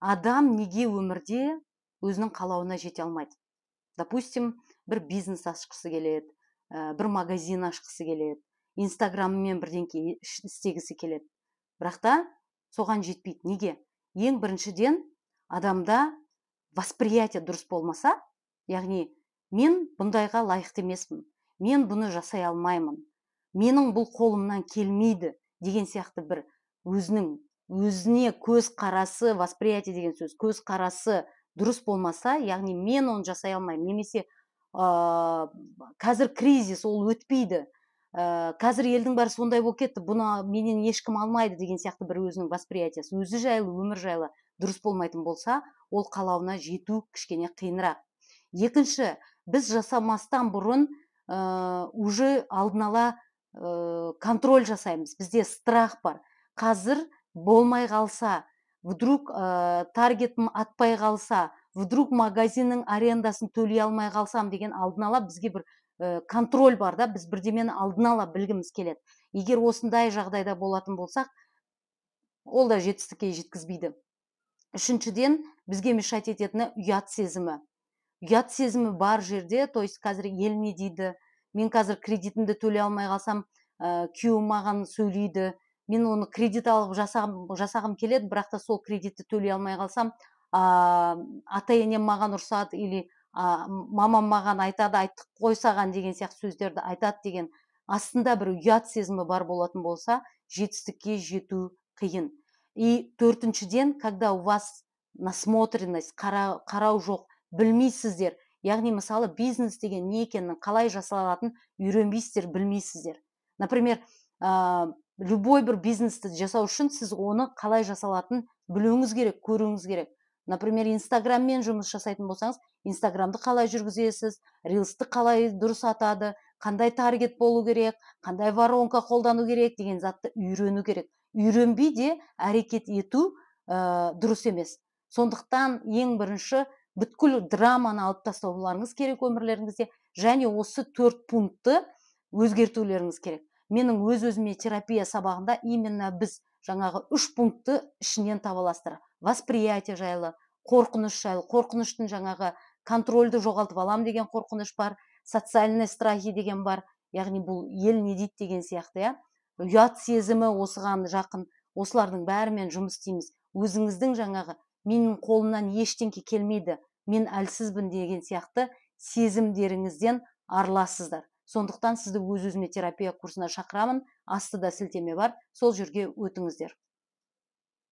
Адам неге өмірде өзінің қалауына жете алмайды? Допустим, бір бизнес ашқысы келеді, бір магазин ашқысы келеді, инстаграммен бірдеңке істегісі келеді, бірақ та соған жетпейді. Неге? Ең біріншіден, адамда восприятие дұрыс болмаса, яғни мен бұндайға лайықты емеспін, мен бұны жасай алмаймын, менің бұл қолымнан келмейді деген сияқты бір өзінің өзіне көз қарасы, восприятие деген сөз, көз қарасы дұрыс болмаса, яғни мен оны жасай алмаймын, немесе қазір кризис, ол өтпейді, қазір елдің бәрі сондай болып кетті, бұны менен ешкім алмайды деген сияқты бір өзінің восприятиясы, өзі жайлы, өмір жайлы дұрыс болмайтын болса, ол қалауына жету кішкене қиынырақ. Екінші, біз жасамастан бұрын уже алдын ала контроль жасаймыз, бізде страх бар. Қазір болмай қалса, вдруг таргетім атпай қалса, вдруг магазиннің арендасын төлей алмай қалсам деген алдын ала бізге бір контроль бар да, біз бірдемені алдын ала білгіміз келеді. Егер осындай жағдайда болатын болсақ, ол да жетістікке жеткізбейді. Үшіншіден, бізге мешать ететіні ұят сезімі. Ұят сезімі бар жерде, то есть қазір ел не дейді, мен қазір кредитімді төлей алмай қалсам, күйеуім маған сөйлейді, мен оны кредит алып жасағым келеді, бірақ та сол кредитті төлей алмай қалсам, ата енем маған ұрсады, или мамам маған айтады, айттық қой саған деген сияқты сөздерді айтады деген астында бір ұят сезімі бар болатын болса, жетістікке жету қиын. И төртіншіден, когда у вас насмотренность, қарау жоқ, білмейсіздер, яғни мысалы бизнес деген не екенін, қалай жасалатынын үйренбейсіздер, білмейсіздер. Например, любой бір бизнесті жасау үшін сіз оны қалай жасалатынын білуіңіз керек, көруіңіз керек. Например, инстаграммен жұмыс жасайтын болсаңыз, инстаграмды қалай жүргізесіз, рилсті қалай дұрыс атады, қандай таргет болу керек, қандай воронка қолдану керек деген затты үйрену керек. Үйренбей де әрекет ету дұрыс емес. Сондықтан ең бірінші бүткіл драманы алып тастауларыңыз керек өмірлеріңізде, және осы 4 пунктті өзгертулеріңіз керек. Менің өз-өзіме терапия сабағында именно біз жаңағы 3 пунктті ішінен таба аласыздар. Восприятие жайлы, қорқыныш жайлы, қорқыныштың жаңағы контрольді жоғалтып алам деген қорқыныш бар, социальный страхи деген бар, яғни бұл ел не дейді деген сияқты, иә? Ұят сезімі осыған жақын, осылардың бәрімен жұмыс істейміз. Өзіңіздің жаңағы менің қолымнан ештеңке келмейді, мен әлсізбін деген сияқты сезімдеріңізден арыласыздар. Сондықтан сізді өз-өзіме терапия курсына шақырамын. Астыда сілтеме бар, сол жерге өтіңіздер.